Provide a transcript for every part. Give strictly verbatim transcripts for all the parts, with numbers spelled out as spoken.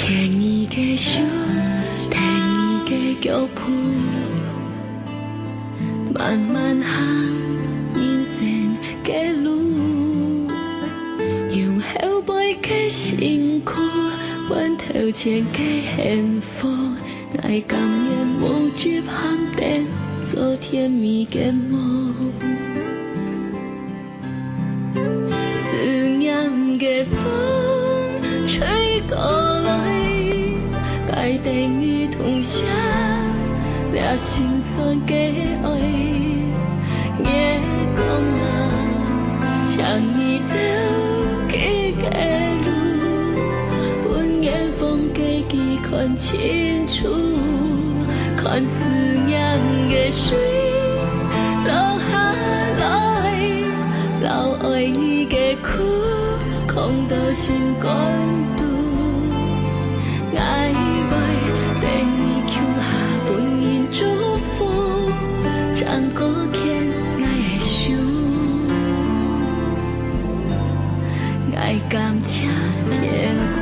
牽你个手，跈你个腳步，慢慢行人生个路。用後背个辛苦，換頭前个幸福。𠊎甘願無執行燈，做甜蜜个夢。 思念个風吹過來，帶等你同行，這心酸个愛。月光啊，請你照佢个路，分遠方个佢看清楚，看思念个水落下來。 摎愛你个苦，囥到心肝肚。𠊎會等你共下分人祝福，正過牽𠊎个手。𠊎感謝天公。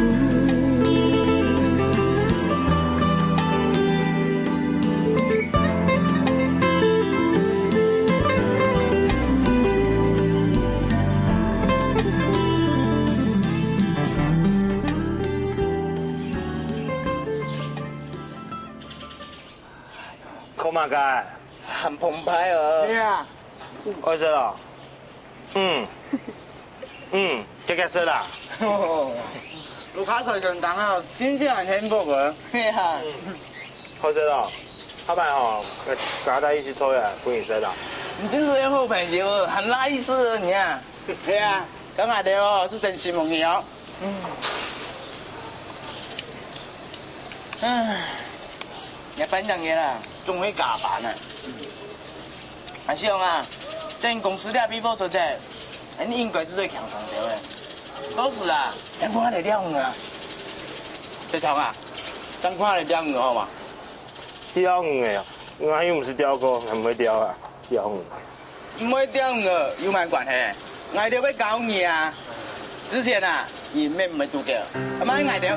看麼个？還澎湃哦。對啊。愛食哦？嗯。嗯，遽遽食啦。哦，有較多人當啊，真正很幸福啊。係啊。好食哦。後擺吼，加大一起坐下，分你食啦。你真是个好朋友，還拉意思啊你啊。係啊，剛才的哦，是真心朋友。 唉，也半兩月啦，總會加班啊。阿雄啊，等公司這筆貨出來，你應該做得強強兜誒。到時啊，正看下來釣魚啊。德堂啊，正看下來釣魚好無？釣魚誒啊，𠊎又毋識釣過，𠊎毋會釣啊。 釣魚。毋會釣魚有麼个關係？𠊎兜會教你啊！之前啊，你乜毋會拄著，阿媽𠊎兜，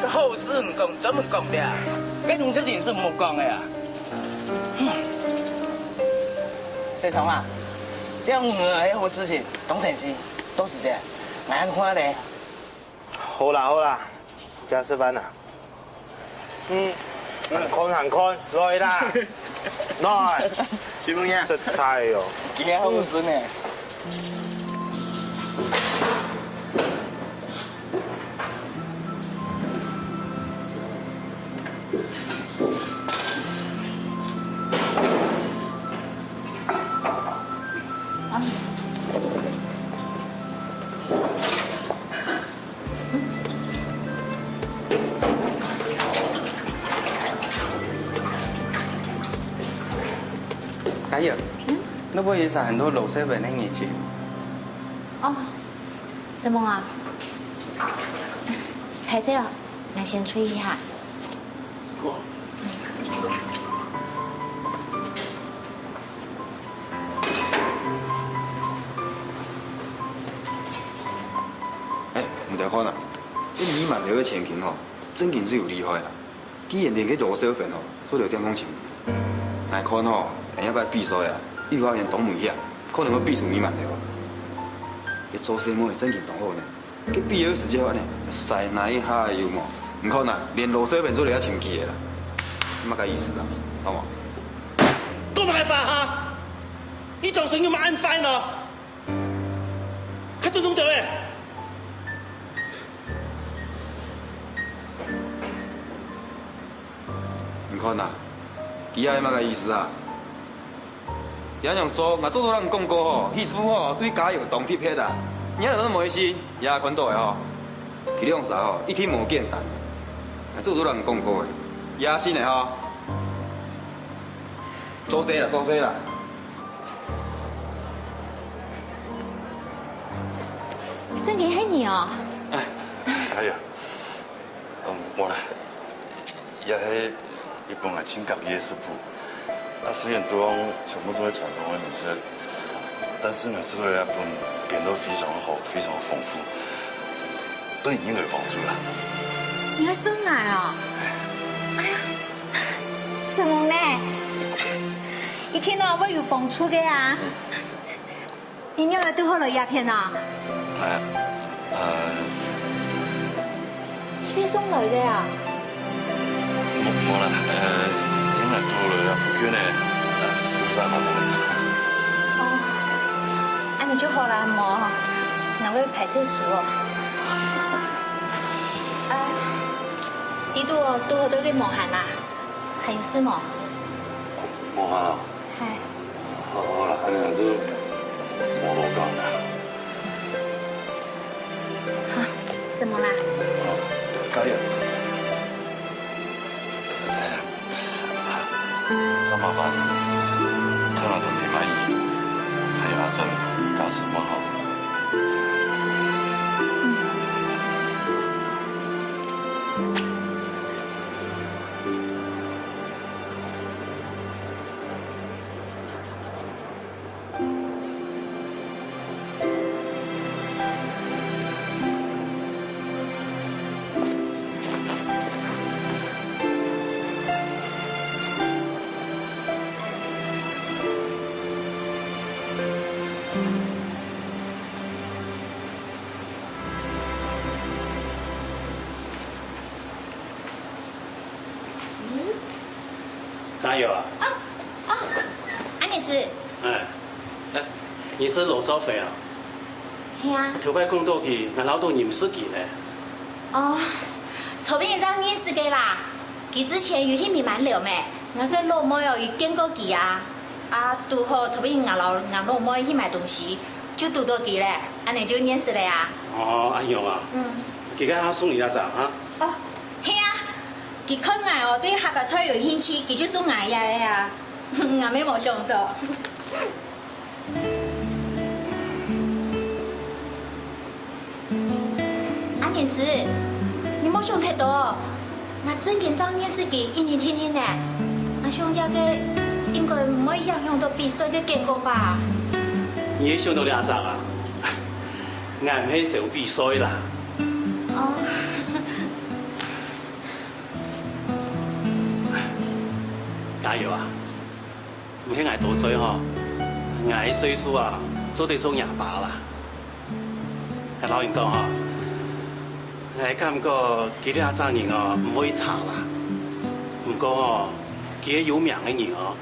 該好事毋講，做毋講个啊！該種事情係毋好講个啊！德堂啊，釣魚係好事情，當然係，到時節，𠊎還看咧。 好啦好啦，正食飯啦。嗯，還看還看，來啦，來。小妹啊，食菜哦。今日好食呢。 嘉怡，嗯？你會使很多老師傅个眼睛。哦，什麼啊？還在啊，那先吹一下。 哎，你來看啊，這美滿樓个前景吼，真經是有厲害啦！居然連个羅少芬吼，都有點動情。𠊎看吼，下擺比賽啊，御花園當危險，可能會比輸美滿樓啊。這做細妹真經當好呢。 該比个時節恁呢，使哪一下有無？你看啊，連羅少芬做得也生氣个啦，麼个意思啊？好無？講麼个話哈？你做生意嘛恁壞呢？較尊重點誒！你看啊，佢係麼个意思啊？ 恁樣做，𠊎早就摎你講過吼，戲服吼，對佳友當特別啊。你還有麼个信，也看到个吼。佢兩儕吼，一定無簡單。𠊎早就摎你講過个，也信个吼。做事啦，做事啦。正經係你哦。哎，哎呀，嗯，無啦。 也係一本𠊎盡合意个食譜。啊，雖然對方全部都係傳統个美食，但是𠊎食到這本變到非常好，非常豐富，對你應該有幫助啦。送𠊎哦？哎呀，承蒙呢，一定哦會有幫助个啊。你仰會堵好來這片啊？哎，呃，特別送來个啊？無，無啦，呃，因為堵好來這附近呢，呃，順續嘛。哦，恁樣就好啦，無，𠊎會歹勢輸哦。啊，你堵好，堵好到底無閒啦？ 還有事無？無閒啊。嘿。好，好啦，恁樣就無多講啦。好，承蒙啦。哦，加油。哎呀，真麻煩，聽了都沒滿意，還有阿珍，加持問候。嗯。 加油啊！啊，啊，恁樣事。哎，哎，你係羅少輝啊？係啊。頭擺講到佢，𠊎恅著認識佢咧。哦，昨晡日正認識个啦。佢之前有去美滿樓咩？𠊎个老妹哦，有見過佢啊。啊，堵好昨晡日𠊎摎𠊎老妹去買東西，就堵著佢咧，恁樣就認識咧啊。哦，恁樣啊。嗯。佢該下送你哪隻啊？哦， 係啊，佢看𠊎哦，對客家菜有興趣，佢就送𠊎這个啊。𠊎乜無想到。阿年師，你莫想忒多，𠊎正經正認識佢一年定定呢。𠊎想這个應該毋會影響到比賽个結果吧？你也想到這隻啊？𠊎毋係想比賽啦。哦。 加油啊！毋係𠊎多嘴吼，𠊎个歲數啊，做得做若爸啦。𠊎摎你講吼，𠊎感覺佢這隻人哦，毋會差啦。毋過吼，佢係有名个人哦，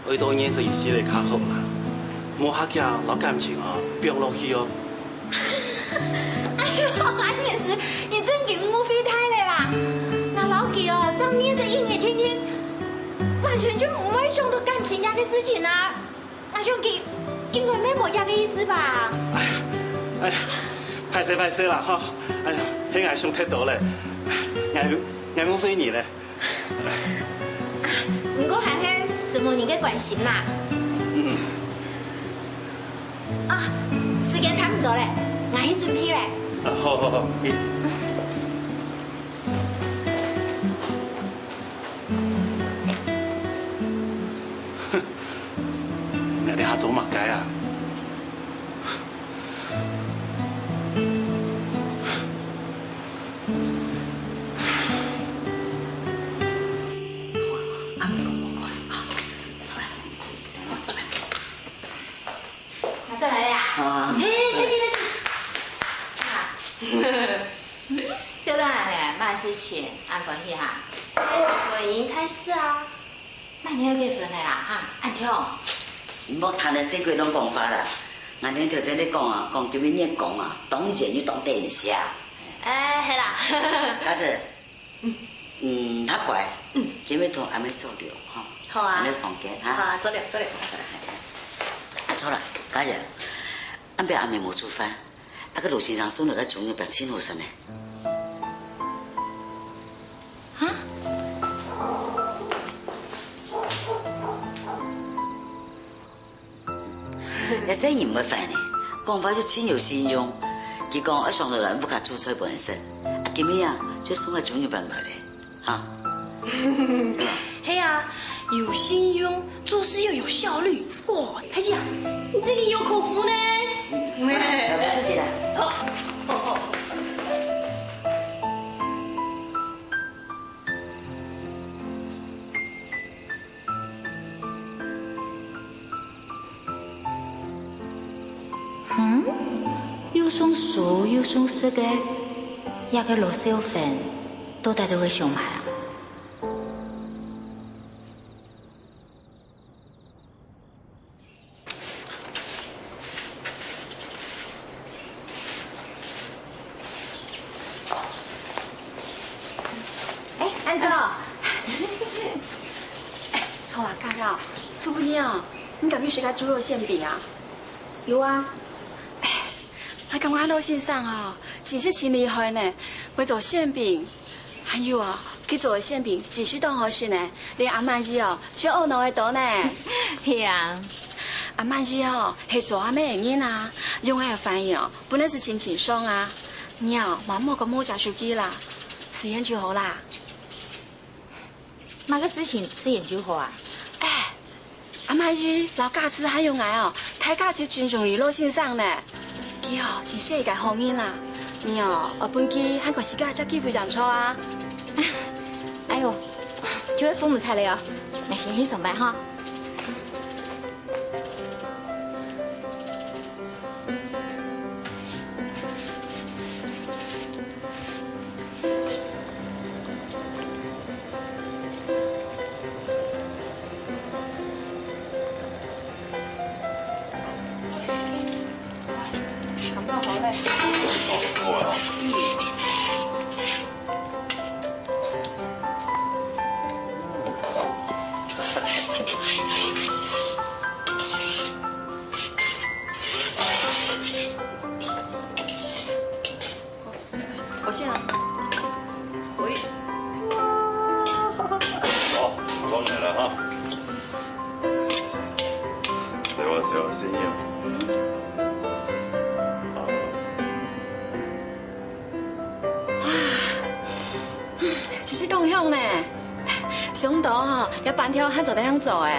愛到認識一息仔較好啦，莫客氣摎感情哦放落去哦。哎喲，阿年師，你正經誤會大咧啦！𠊎摎佢哦，正認識一年定定，完全就毋會想到感情這个事情啊！𠊎想佢應該乜無這个意思吧？哎呀，哎呀，歹勢歹勢啦吼！哎呀，係𠊎想忒多咧，𠊎𠊎誤會你咧。 啊，毋過還係承蒙你个關心啦。嗯。啊，時間差毋多咧，𠊎去準備咧。啊，好好好，你。你這下做麼个啊？ 拿轉來了呀？啊。嘿，快點，快點。啊。小等下呢，麼事情，恁歡喜哈？哎，婚姻大事啊。麼人愛結婚了啊？哈，恁暢。你莫聽了細鬼亂講話啦。𠊎等頭先咧講啊，講今日月光啊，當圓又當等斜。哎，係啦。阿姊， 嗯，較乖。嗯。今日同阿姆坐尞，吼。好啊。阿姆房間，哈。好啊，坐尞，坐尞。坐啦，家姐，暗晡阿姆無煮飯，啊，該羅先生送來个豬肉餅盡好食呢。哈？ 這細人毋會煩呢，講話就盡有信用。佢講愛上來來屋下煮菜分人食，啊，今日啊，就送個豬肉餅來咧，哈。係啊，有信用，做事又有效率。哇，大姐啊，你真个有口福呢。嗯，好，我自己來。好，好，好。送書又送食个，這个羅少芬到底都會想麼个啊？ 哎，恁早。哎，秋啊，家表，昨晡日哦，你敢有食該豬肉餡餅啊？有啊。哎，𠊎感覺羅先生哦，真係真厲害呢，會做餡餅。還有哦，佢做个餡餅真係當好食呢，連阿滿姨哦，就愛學到呢。係啊。阿滿姨哦，係做阿姆个人啊，用𠊎个反應哦，本來係真清爽啊。 你啊，莫莫个無接手機啦，自然就好啦。麼个事情自然就好啊？哎，阿滿姨摎家慈還有𠊎哦，大家就真中意羅先生呢。佢哦，真係一個好人啊。你哦，愛分佢還過自家隻機會正著啊。哎喲，就係父母在了哦，𠊎先去上班哈。 我先来。回。哦，光来了哈。谁我谁我心意。哇，真係當香呢！想毋到哈，這粄條還做得恁樣做誒。哎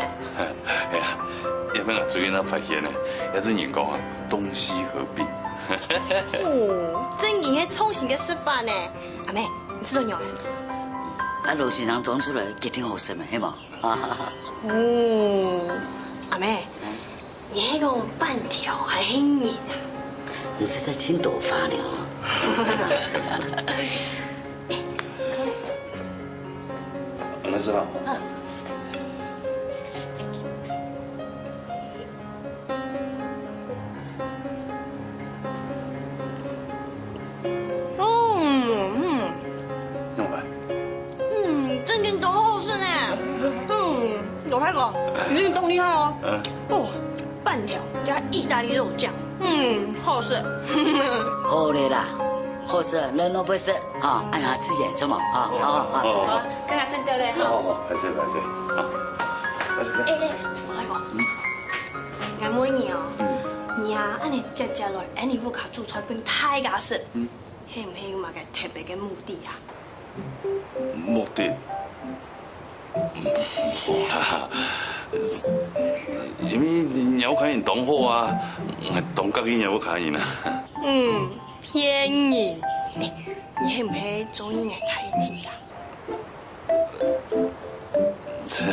呀，也毋係最近才發現呢，也係人講啊，東西合併。哦，正經係創新个食法呢。阿妹，你試著仰誒？啊，羅先生裝出來，一定好食嘛，係無？哦，阿妹， 你係講粄條還係仁啊？你實在盡多話了。恁樣係啦。嗯嗯。用吧。嗯，正經當好食呢。嗯，羅大哥，你真當厲害哦。嗯。哦，粄條加義大利肉醬，嗯，好食。好了啦，好食，人都會食，哈，哎呀，自然，什麼，哈，哈，哈。哦，剛剛先到了哈。哦，還是，還是，啊，還是。哎哎，羅大哥，嗯。𠊎問你哦，嗯。你啊，恁樣接接來，恁樣屋下煮菜分大家食，嗯。係毋係有麼个特別个目的啊？ 目的？嗯，無啦，因為若屋下人當好啊，當合意若屋下人啊。嗯，騙人！哎，你係毋係中意𠊎大姊啊？這，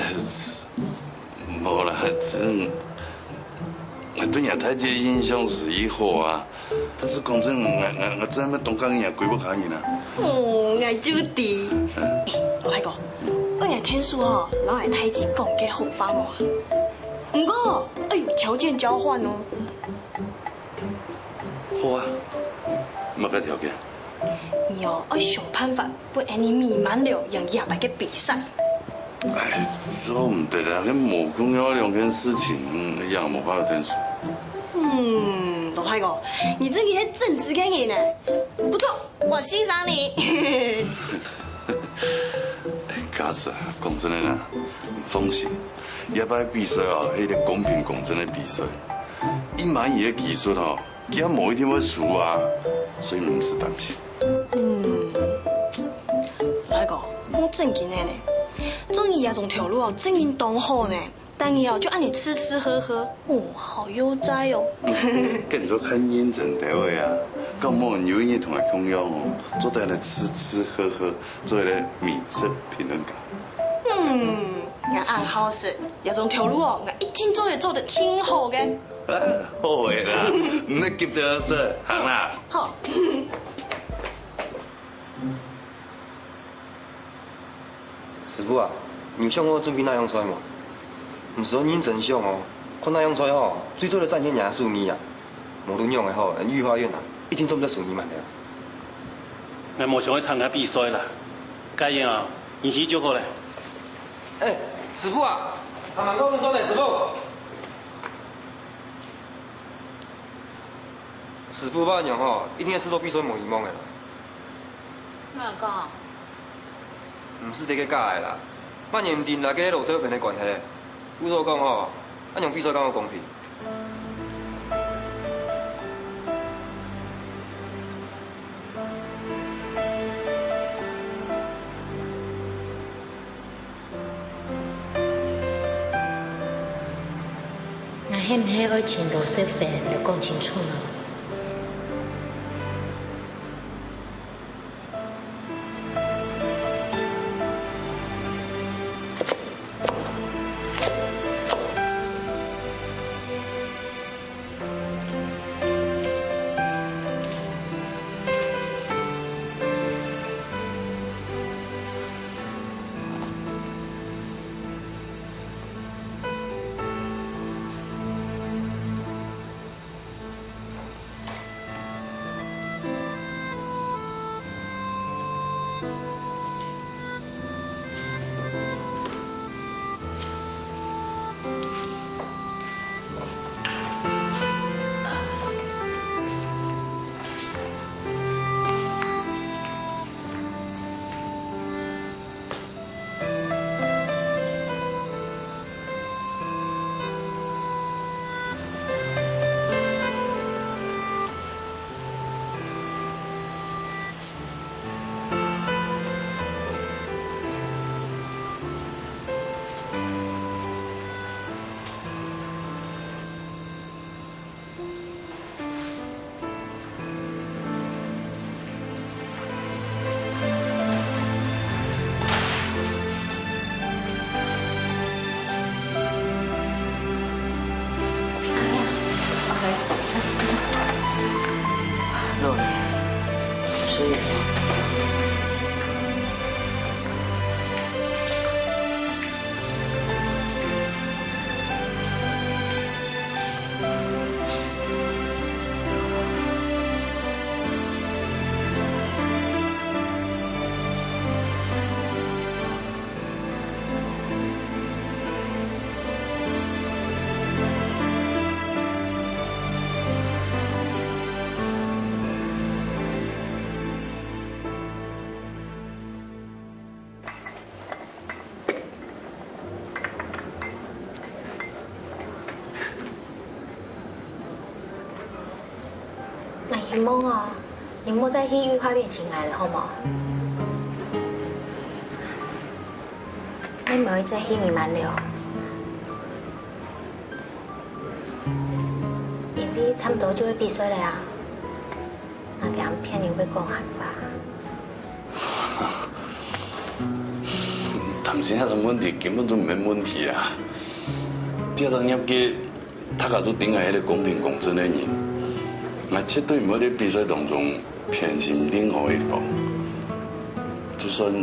無啦，這，𠊎對若大姊个印象係異好啊。 但是講真，𠊎𠊎𠊎真係當合意若歸屋下人啊。哦，𠊎就知。嗯。欸，羅大哥，愛𠊎𢯭手吼，摎𠊎大姊講個好話無啊？毋過，愛有條件交換哦。好啊，麼个條件？你哦，愛想辦法 分𠊎俚美滿樓贏這擺个比賽。哎，做毋得啊，該無共樣兩件事情，也無辦法𢯭手。嗯，羅大哥，你真个係正直个人呢。不錯，我欣賞你。哎，佳慈啊，講真个啦，你放心，這擺比賽哦，係一個公平公正个比賽。以滿姨个技術哦， 佢也無一定會輸啊，所以毋使擔心。嗯，羅大哥，講正經个呢，做你這種頭路哦，正經當好呢。但你哦，就恁樣吃吃喝喝，哦，好悠哉哦。該你就較認真兜仔啊，敢無有一日同𠊎共樣哦，做得來吃吃喝喝，做一個美食評論家。嗯，𠊎恁好食，這種頭路哦，𠊎一定做得做得盡好个。好个啦，毋免急得瑟，行啦。好。師傅啊，你有想好準備哪樣菜無？你係愛認真想哦，看哪樣菜吼，最做得展現若手藝啊。無論仰仔好，御花園啊，一定做毋得輸你滿了。𠊎無想愛參加比賽啦，該樣啊，你去就好咧。哎，師傅啊，還吂到你說呢，師傅。 師傅，恁樣吼，一定係試著比賽無希望个啦。仰會講？毋係這个假个啦，萬年毋定啦，該个老少份个關係。故所講吼，恁樣比賽敢有公平？ 𠊎係毋係愛尋羅少芬來講清楚呢？ 𠊎希望哦，你莫再去御花園尋𠊎了，好無？你莫再去美滿樓，因為差毋多就會比賽了啊。 𠊎驚別人會講閒話。談錢這種問題根本就毋係問題啊！這隻業界，大家都知𠊎係一個公平公正个人，𠊎絕對毋會在比賽當中偏心任何一方，就算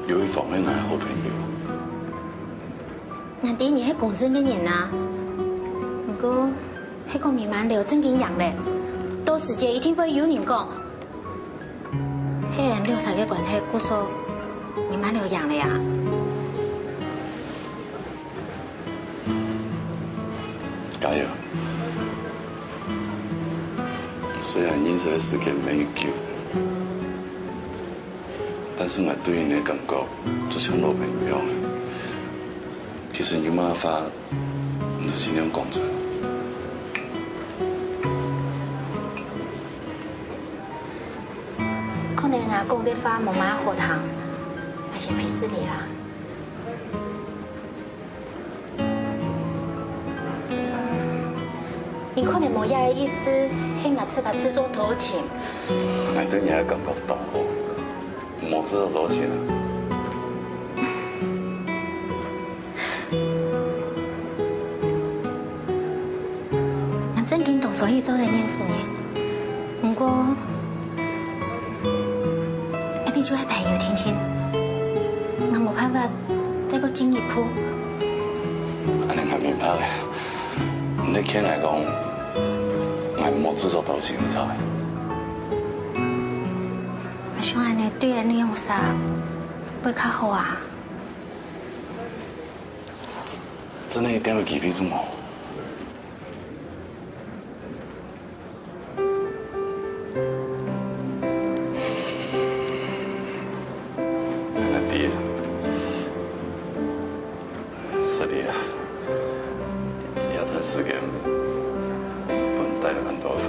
有一方係𠊎好朋友。 𠊎知你係公正个人啊，毋過，係講美滿樓正經贏了，到時節一定會有人講，係𠊎兩儕个關係，故所美滿樓贏了啊。加油！雖然認識个時間無久， 但是𠊎對你个感覺就像老朋友樣。其實有麼个話，你就盡量講出來。可能𠊎講个話無麼个好聽，𠊎先會失禮啦。 你可能無這个意思，係𠊎自家自作多情。𠊎對你个感覺當好，無自作多情啊。可以做得認識你，毋過，恁呢就係朋友定定，𠊎無辦法再過進一步。恁呢𠊎明白了，你在勸𠊎講，𠊎莫製造到爭吵。𠊎想恁呢對𠊎兩儕會較好啊。真的一點仔機會都無。 阿弟，是的啊，這段時間分你帶來恁多煩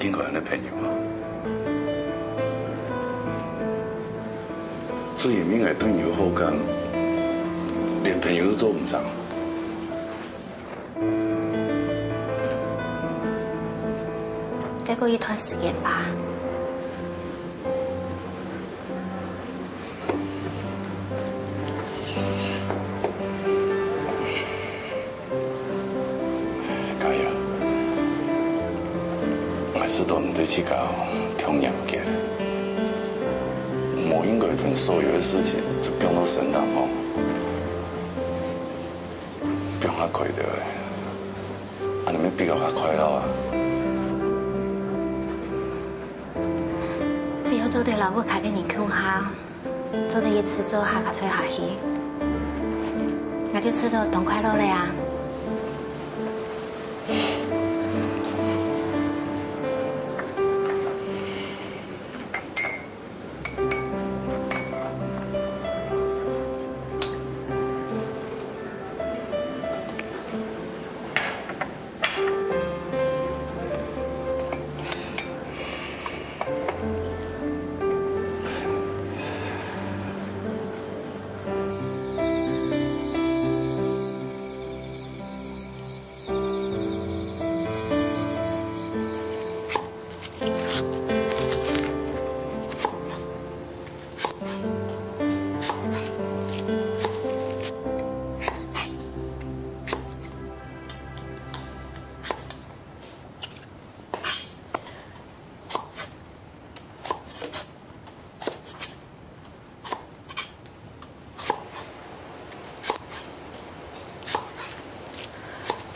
惱，應該恁呢朋友啊。 就因為𠊎對你有好感，連朋友都做毋成。再過一段時間吧。 嘉穎，𠊎知道你對自家當嚴格，無應該同所有个事情就放到身上吼，放較開兜仔，恁呢乜比較較快樂啊。只要做得摎屋下个人共下， 做得一直做下去，做下去，𠊎就試著當快樂了啊！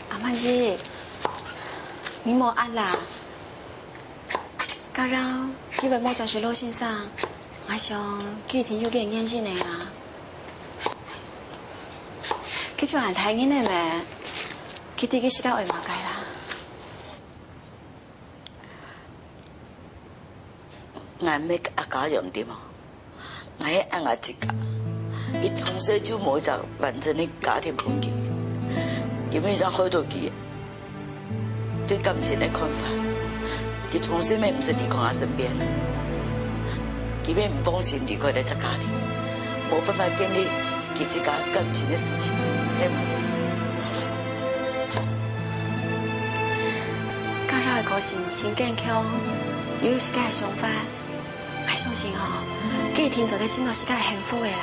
阿曼姨，你莫恁啦。假如佢會無接受羅先生，𠊎想佢一定有佢个原因个啊。佢就恁大人了咩？佢知佢自家愛麼个啦。 𠊎毋係阿嘉陽對無？𠊎係愛𠊎自家。佢從細就無一隻完整个家庭環境，根本就害到佢對感情个看法。佢從細乜毋識離開𠊎身邊，佢乜毋放心離開這隻家庭，無辦法建立 佢自家感情个事情，係無？嘉榮个個性盡堅強，又有自家个想法，𠊎相信吼，佢一定做得尋到自家个幸福个啦。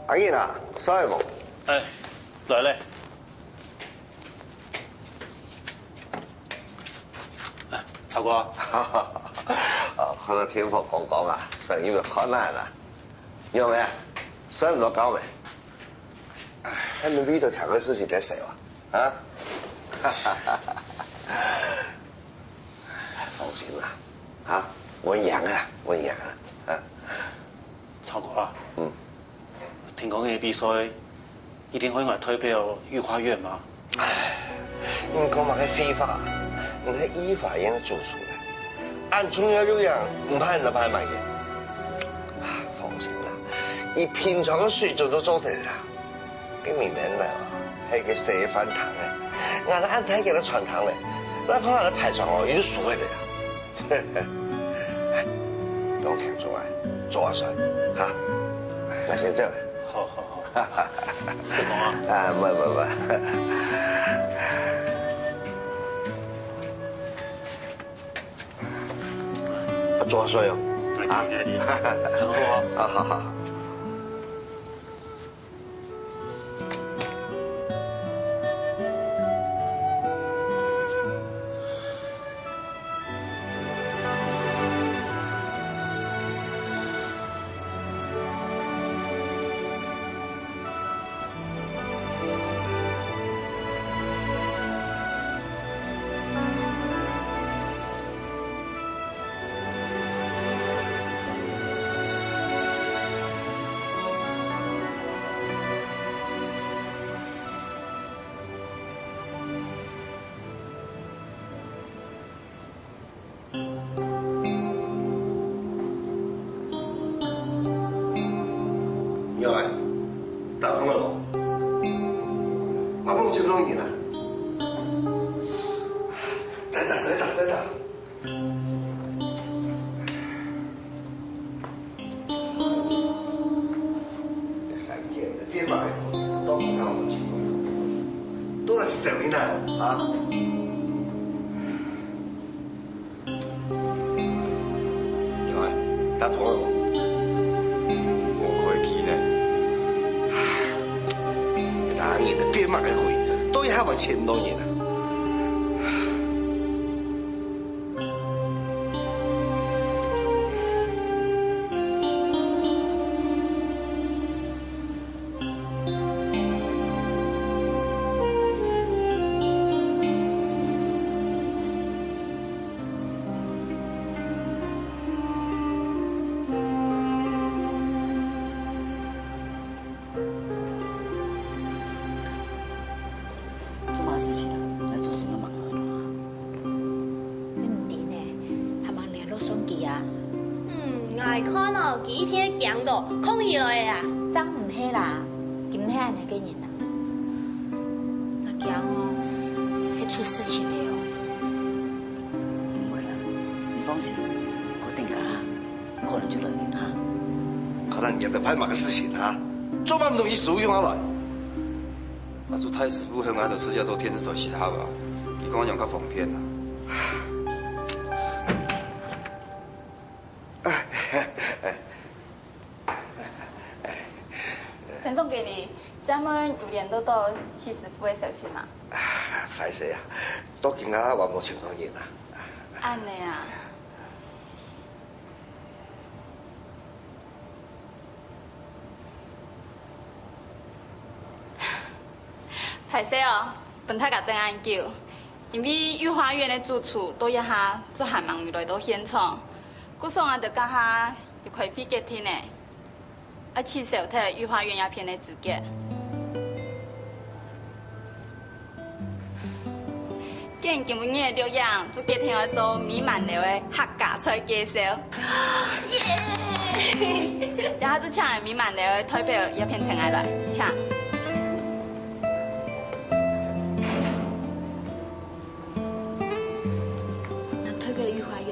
阿英啊，睡無？哎，來了。哎，曹哥。哦，看到天火光光啊，所以你有看啊啦。有沒有？睡毋著覺沒？ 哎，你們為著這個事情在愁啊？啊？放心啦，啊，穩贏啊，穩贏啊，啊。曹哥啊，嗯。聽講个比賽一定會𠊎代表御花園嗎？你講麼个廢話啊？你係御花園个主廚呢，恁重要个樣，毋派你來排麼个？放心啦，以平常个水準都做得啦。該明明來啊，係个細飯堂誒，𠊎兜恁大間个餐廳咧，哪怕𠊎兜排場哦，佢都輸忒了啦。 毋用驚做啊，做啊算，哈。𠊎先走了。好，好，好。承蒙啊。啊，毋，毋，毋。啊，做啊算哦。啊。很好啊。好，好，好。 有啊，打通了無？我夢見到你了。真的，真的，真的。 三天，變嘛，都不看我們情況，都在這裡呢，啊？有啊，打通了無？我開機呢。打你的，變嘛个鬼，都也還沒錢到你呢。 做麼个事情啊？來做事愛問𠊎啊？你毋知呢，還吂聯絡上佢啊？嗯，𠊎看哦，佢一定驚到，囥起來啊！正毋係啦，佢毋係恁樣个人啊。𠊎驚哦，係出事情了哦。毋會啦，你放心，𠊎等下 可能就來哈。可能你在辦麼个事情啊？做麼个毋同意思用下來？啊，做大師傅，喊𠊎兜出去都電視台其他吧，佢講恁樣較方便啊。陳總經理，請問有聯絡到徐師傅个消息嗎？壞勢啊，到今下還無尋到人啊。恁樣啊。 壞勢哦，分大家等恁久，因為御花園个主廚到這下都還吂有來到現場，故所𠊎兜這下有開會決定呢，愛取消忒御花園這片个資格。 既然今晡日个錄影，就決定愛做美滿樓个客家菜介紹。耶！這下就請美滿樓个代表這片同𠊎來，請。𠊎代表御花園。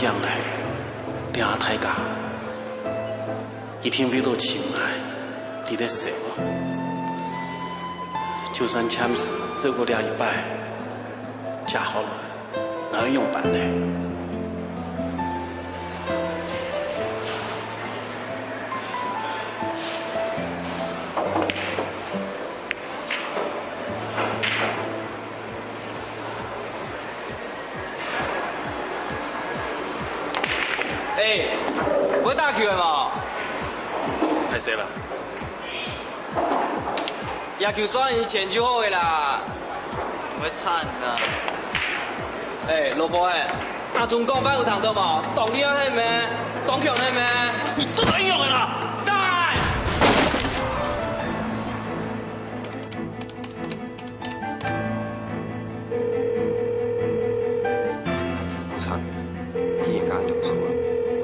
樣呢，這大家一定會到尋𠊎，在這笑啊。就算暫時走過這一擺，接下來，𠊎愛仰般呢？ 哎，毋會打球个無？歹勢啦。野球輸贏錢就好个啦。毋會慘啦。哎，老婆哎，阿忠講話有聽到無？當厲害係咩？當強係咩？你做得應用个啦！大！ 師傅慘，既然恁嚴重啊，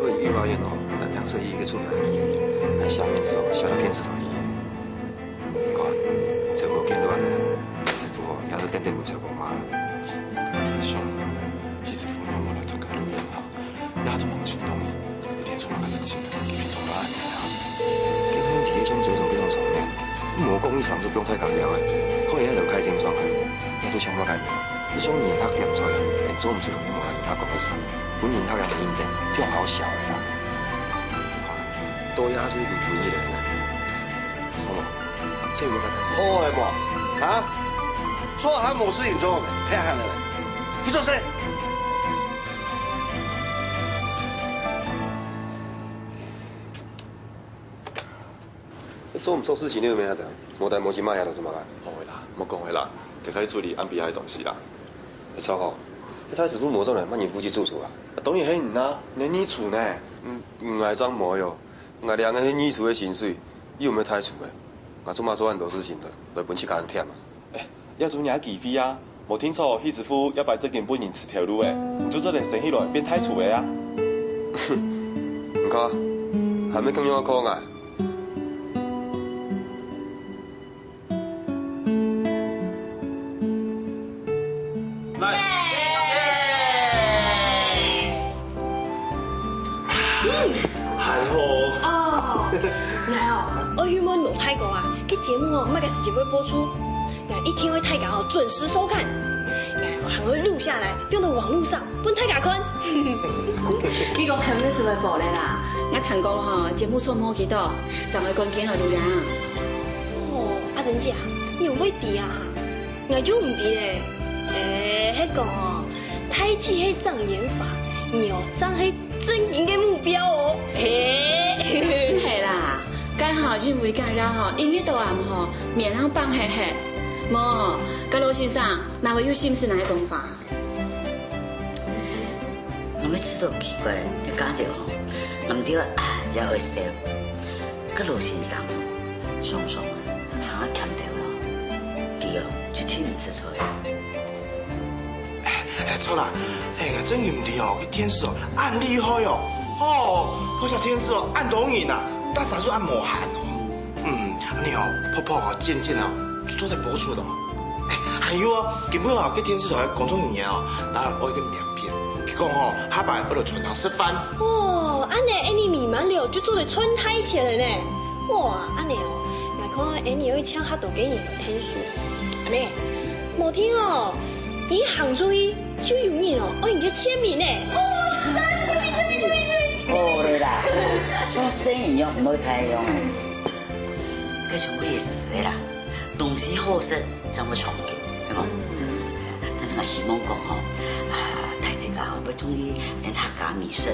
好，育花園哦，南洋設計一個出名个地方，還寫面子哦，寫到電視台去。你看，這無見到恁呢，師傅哦，也係恬恬無出風嘛。師傅想，係師傅仰無來參加錄影啊？ 也做毋清楚，一定出麼个事情，佢平常都恁樣啊。今天第一種這種這種場面，無講一聲就放大家尞个，好，也就開天窗啊，也就像麼个呢？一種人客點菜啊，連做毋出同你無人客講一聲，分人客也無應該，放好笑个啦。你看，都也係一個本意个人啊，好無？這有麼个代誌？好个無？啊？坐下無事情做，聽下來，去做事。 做毋著事情，你有咩得？無代無誌，罵人做麼个？好个啦，莫講个啦，家己處理暗晡夜个東西啦。會著吼，該大師傅無做呢，麼人負責主廚啊？啊，當然係你啊，你係二廚呢。嗯，𠊎正無喲，𠊎領个係二廚个薪水，又毋係大廚个，𠊎做麼做恁多事情來，來分自家人忝啊？ 哎，也做若機會啊，無定著，許師傅這擺正經分人辭頭路欸，你就做得升起來變大廚个啊。你看，還無共樣个講啊。來。 還好。哦，𠊎哦，愛去問羅大哥啊，該節目哦，麼个時節會播出？𠊎一定愛大家哦準時收看。𠊎哦，還會錄下來，放到網路上，分大家看。你講還有麼个會播个啦？𠊎聽講吼，節目出無幾多，正會趕緊好錄影。哦，阿珍姐啊，你有會知啊？𠊎就毋知咧。誒，係講哦，大姊係障眼法，你哦，正係 正經个目標哦。嘿。毋係啦，該下因為該日吼，一日到暗吼，面攏繃核核。無，該羅先生，哪會有心思來講話？𠊎乜試著奇怪，該家姐吼，難得啊，也會笑。該羅先生吼，常常啊，行啊忝頭哦，佢哦，就盡毋出彩啊。 哎，著啦，哎，𠊎正經毋知哦，該電視哦，恁厲害哦，哦，該隻電視哦，恁多人啊，大家就恁無閒哦。嗯，恁樣哦，泡泡哦，漸漸哦，就做得播出了。哎，還有哦，今晡日哦，該電視台个工作人員哦，拿𠊎一個名片，佢講哦，下擺愛來餐廳食飯。哦，恁樣𠊎俚美滿樓就做得賺大錢了呢。哇，恁樣哦，𠊎看𠊎俚愛請較多个人來𢯭手。恁樣，無定哦， 你行出去，就有人哦，愛你个簽名呢。哦，真讚，簽名，簽名，簽名，簽名。好了啦，像細人樣，毋好太樣啊。該像意思个啦，東西好食，正會長久，對無？嗯。但是𠊎希望講吼，啊，大自家吼，愛中意咱客家美食。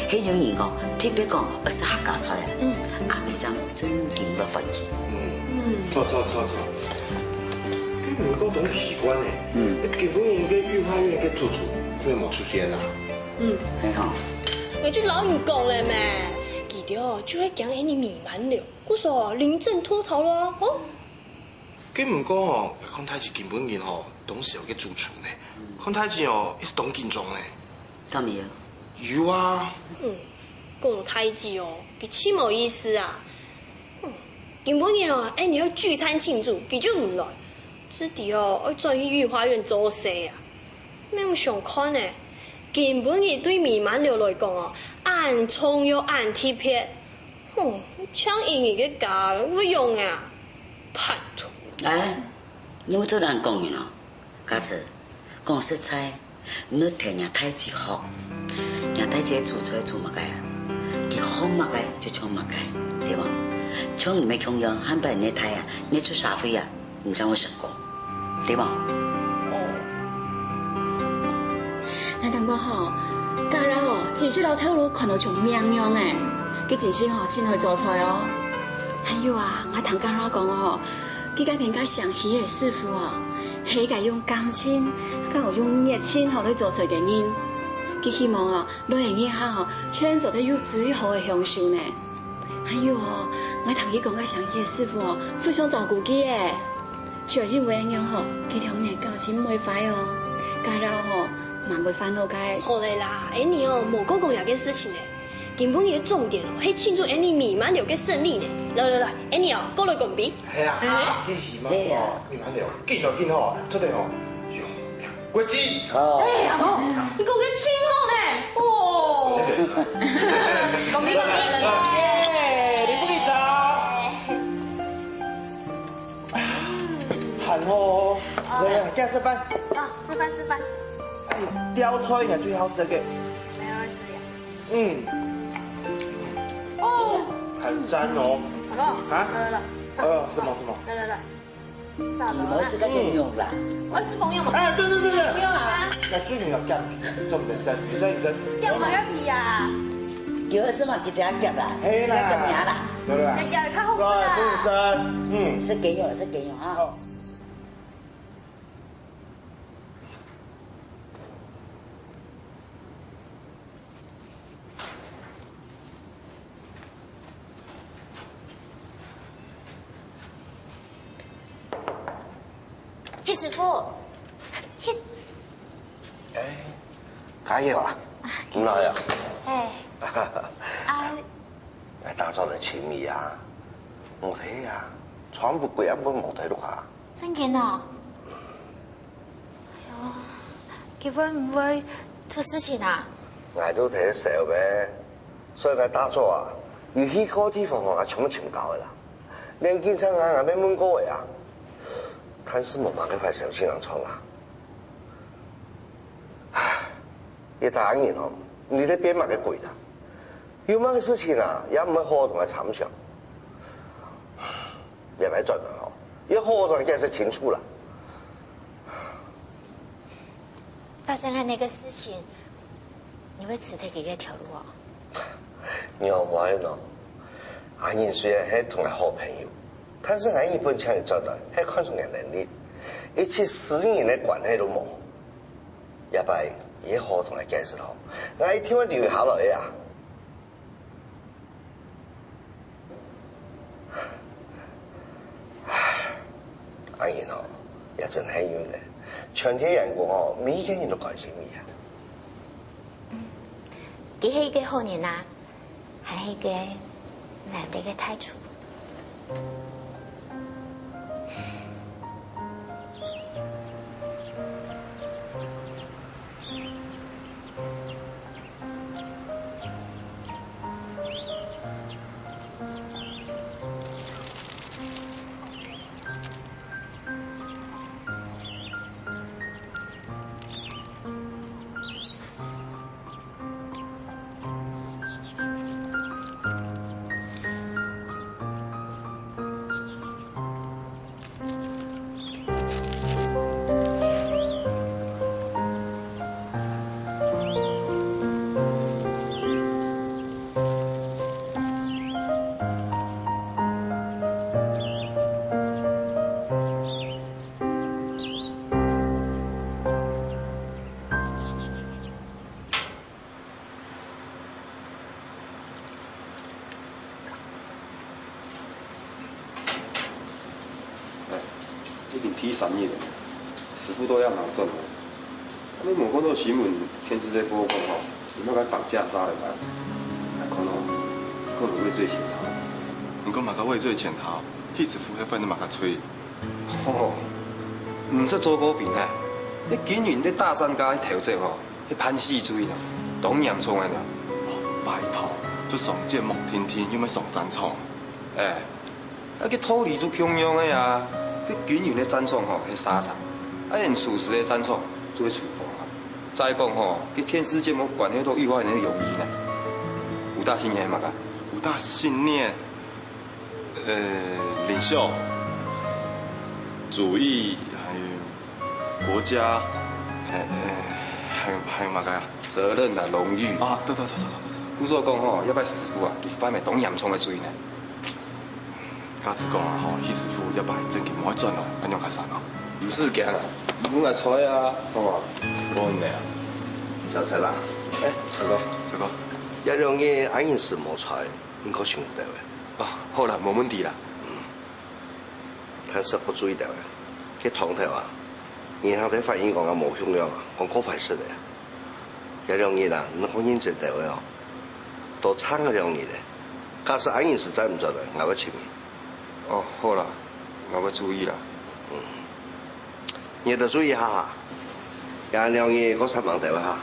係有人講，特別講，愛食客家菜啊，嗯。阿姆正正經會歡喜。嗯，著，著，著，著。 該毋過當奇怪呢，嗯。該今晡日个育花園个主廚，仰會無出現啊？嗯。你看。𠊎就摎你講了咩，佢兜就係驚𠊎俚美滿樓，故所臨陣脫逃了啊，吼。該毋過吼，看大姊今晡日吼，當時个主廚呢，看大姊哦，一直當緊張呢。敢有？有啊。嗯，講大姊哦，佢盡無意思啊。 今晡日哦，𠊎俚愛聚餐慶祝，佢就毋來。自知哦，愛轉去育花園做事啊。毋想看呢，今晡日對美滿樓來講哦，恁重要恁特別。哼，請英語个假會用啊？拍拖。哎，你會做恁講人哦？ 家慈，講實在，你愛聽若大姊學。若大姊煮菜煮麼个啊？佢學麼个就唱麼个，對無？像你乜共樣，下擺你大啊，你出社會啊，你正會成功，對無？哦。𠊎感覺吼，家樂哦，真係摎頭路看到像命樣誒，佢真係吼，真會做菜哦。還有啊，𠊎聽家樂講哦， 佢該片个姓許个師傅哦，係一個用感情，還有用熱情吼來做菜个人。佢希望哦，來个日後吼，全做得有最好个享受呢。還有哦，𠊎聽佢講該姓許个師傅哦，非常照顧佢誒。就因為恁樣吼，佢兩儕感情毋會壞哦，家樂吼，蠻會煩惱个。好了啦，Annie哦，莫講講這件事情了。今晡日个重點哦，係慶祝Annie美滿樓个勝利呢。來來來，Annie哦，過來乾杯。 係啊，哎。佢希望吼，係啊。你看了，緊哦緊哦，做得哦，揚名國際。哦。哎，阿公，你講个真好呢，哦。恭喜恭喜！耶！你不給砸。很好哦，來來，這樣示範。啊，示範示範。哎，吊菜應該最好食个。沒有人吃呀。 嗯。哦。很讚哦。老公，啊？來來來。呃，什麼什麼？來來來。你們是个朋友啦。我是朋友嘛。哎，對對對對。朋友啊。那最近要減肥，重點在肥在你的。減好要肥啊。有的是嘛，直接減啦，係啦。直接減肥啦。對不對？要減較好吃啦。對，不是，嗯。是朋友，是朋友哈。好。 許師傅，許師，哎，嘉佑啊，你來啊？哎，啊，𠊎打早來尋你啊，無忒啊，全部歸暗晡無忒落下。 正經哦？哎喲，佢會毋會出事情啊？𠊎都忒愁咩，所以𠊎打早啊，有去過地方哦，𠊎全部尋到个啦。連警察啊，𠊎乜問過个啊，但是無麼个壞消息能傳啊。唉，一大人哦，你在變麼个鬼啦？有麼个事情啊，也毋會好好同𠊎參詳。 也莫轉了吼，要好好同佢解釋清楚啦。發生恁樣个事情，你會辭忒佢个頭路哦？仰會呢？阿英雖然係同𠊎好朋友，但是𠊎日本請佢轉來，係看重佢能力，一息私人个關係都無。這擺，佢好好同𠊎解釋吼，𠊎一定會留下來个啊。 阿英哦，也真幸運咧，全體員工哦，每一個人都關心你啊。佢係一個好人啊，還係一個難得个大廚。 哎，已經第三日了，師傅都還無轉來。你無看到新聞電視在播報吼，有麼个綁架殺人案？𠊎看哦，佢可能畏罪潛逃。你講麼个畏罪潛逃？許師傅還犯了麼个罪？吼，毋識做過兵啊？你竟然在大三角去偷賊吼！係判死罪呢，當嚴重个呢。拜託，就上節目定定，又毋係上戰場。哎，啊，該道理就共樣个啊。該軍人个戰場吼係沙場，啊，連廚師个戰場就係廚房啊。再講吼，該電視節目關係到一般人个榮譽呢。吳大興係麼个？吳大興呢？呃，領袖、主義，還有 國家，還，還，還有麼个啊？責任啊，榮譽。啊，對對對對對對。故所講吼，這擺師傅啊，佢犯了當嚴重个罪呢。假使講啊吼，佢師傅這擺正經無愛轉來，恁樣較慘哦。毋使驚啊，佢會來找啊，好無？無問題啊。小陳啊，哎，大哥，大哥，這兩日恁樣係無在，毋過想毋到誒。哦，好啦，無問題啦。嗯。 但係愛注意兜啊，該當頭啊，人客在反映講啊無共樣啊，講過壞勢个。這兩日啊，你好認真兜个哦，多撐个兩日个。假使恁樣實在毋做了，𠊎會請你。哦，好啦，𠊎會注意啦。嗯，你兜注意下哈，這兩日過煞猛兜哈。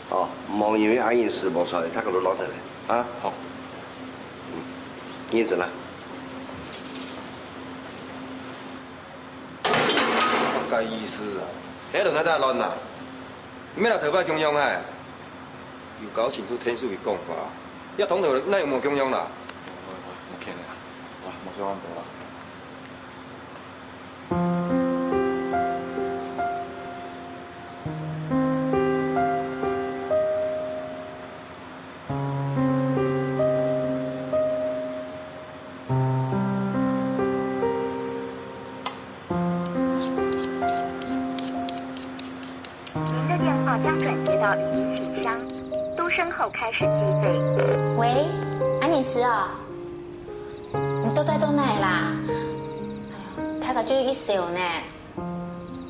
哦，毋好因為恁樣事無出來，大家都落得了啊。好。嗯，認真啦。 麼个意思啊？該就在這亂啦！毋係啦，頭擺共樣啊！有交情就聽手佢講話，這通頭哪有無共樣啦？無，無，無可能啊！哇，無想恁多啦。 您的电话将转接到语音信箱，嘟声后开始计费。喂，恁樣係哦？你到底到哪啦？哎喲，大家就一笑呢。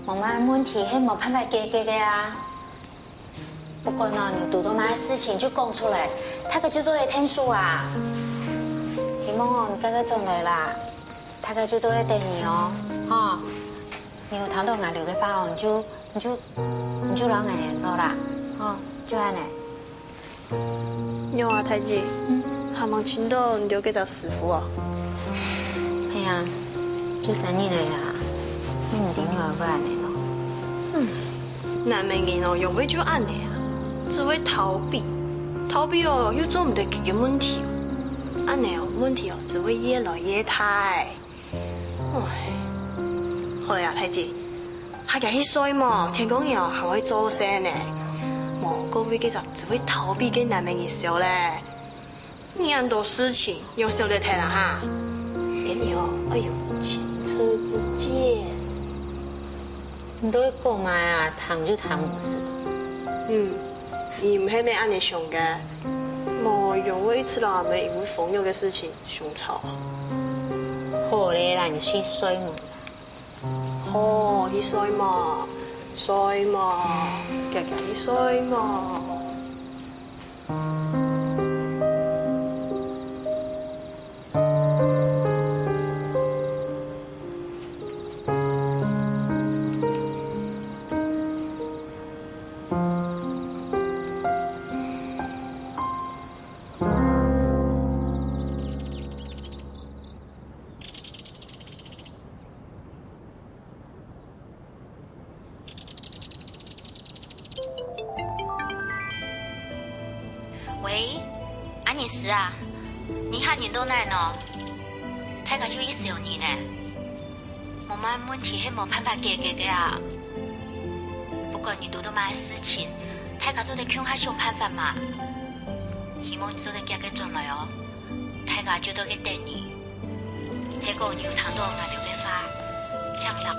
無麼个問題係無辦法解決个啊。 不管哦，你堵到麼个事情就講出來，大家就做得𢯭手啊。希望哦，你快快轉來啦，大家就做得等你哦，吼。你有聽到𠊎兜个話哦，你就你就你就摎𠊎聯絡啦，吼，就恁樣。 仰啊，大姊，嗯。還吂尋到你兜該隻師傅啊？係啊，就三日了呀，你毋知仰會恁樣咯。嗯，男仔人哦，仰會就恁樣啊，只會逃避，逃避哦，又做毋得解決問題，恁樣哦，問題哦，只會越來越大。 唉，好了啊，大姊，下遽去睡無？天光了還愛做事呢。無，各位該隻只會逃避个男仔人笑咧。你恁多事情，仰笑得忒啊哈？恁樣哦，愛有前車之鑑。你兜講𠊎啊，聽就聽毋識。嗯，你毋係乜恁樣想个，無仰會一直摎𠊎兜因為風月个事情 相吵。好咧啦，你去睡目。好，去睡目，睡目，遽遽去睡目。喂，阿年時啊，你喊人到哪呢？大家就一小時呢。無麼問題係無辦法解決个啊。不管你堵到麼个事情，大家做得共下想辦法嘛。希望你做得遽遽轉來哦。 大家就在該等你。係講你有聽到𠊎兜个話，請摎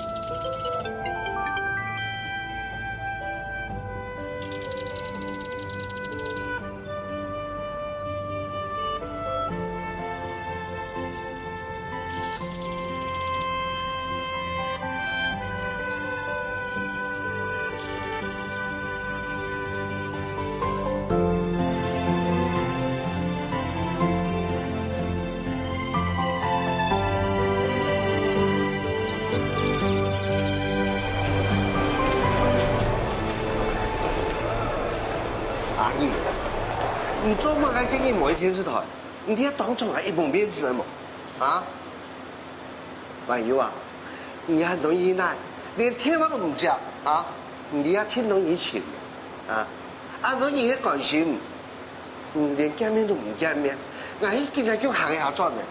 你做麼个今日無去電視台？你這當場還一無面子無？啊？還有啊，你還容易耐，連電話都毋接啊？你也盡容易尋啊？啊，容易个關心，你連見面都毋見面，𠊎今日就行下轉呢，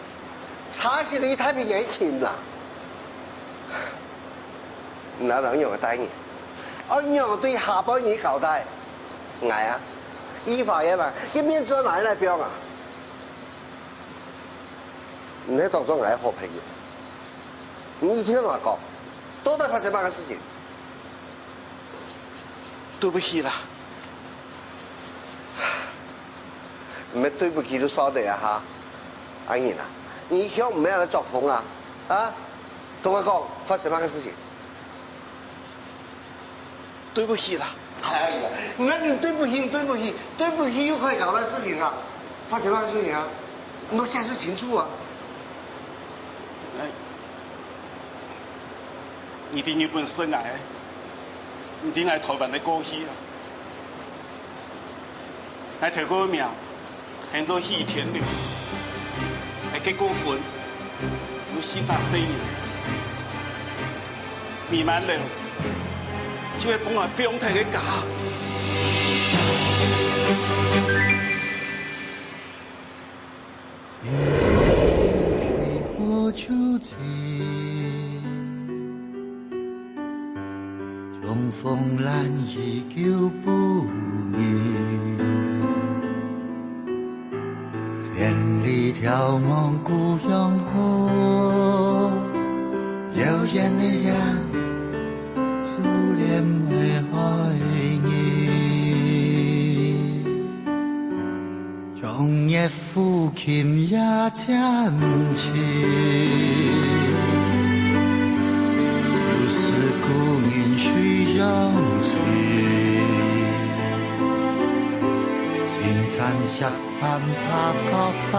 差些一大批人尋啦。 你愛仰般待人？愛仰般對下半日交代？𠊎啊，一發現啊，佢面子拿來放啊？你係當作𠊎係好朋友，你一定要同𠊎講，到底發生麼个事情？對不起啦。 毋係對不起就算了啊哈。阿英啊，你以後毋好來作風啊，啊？同𠊎講，發生麼个事情？對不起啦。哎呀，你對不起，對不起，對不起又可以搞的事情啊？發生麼个事情啊？你都解釋清楚啊！哎，你知日本識𠊎，你知𠊎台灣个過去啊？ 𠊎頭過名喊做許天良，𠊎結過婚，有四隻細人，未滿了，就會分𠊎放忒个家。流水河出水，重逢难以久不语。千里眺望故乡好，遥远的夜，初恋的爱你。 长夜抚琴夜渐静，又是故人水上情。轻弹石板白角花，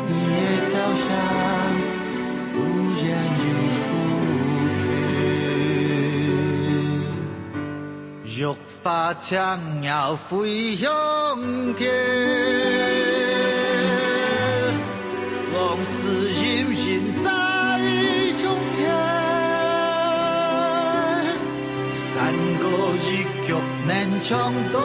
你的笑声忽远又忽近。 花轻摇飞向天，往事隐隐在胸间。山歌一曲能唱断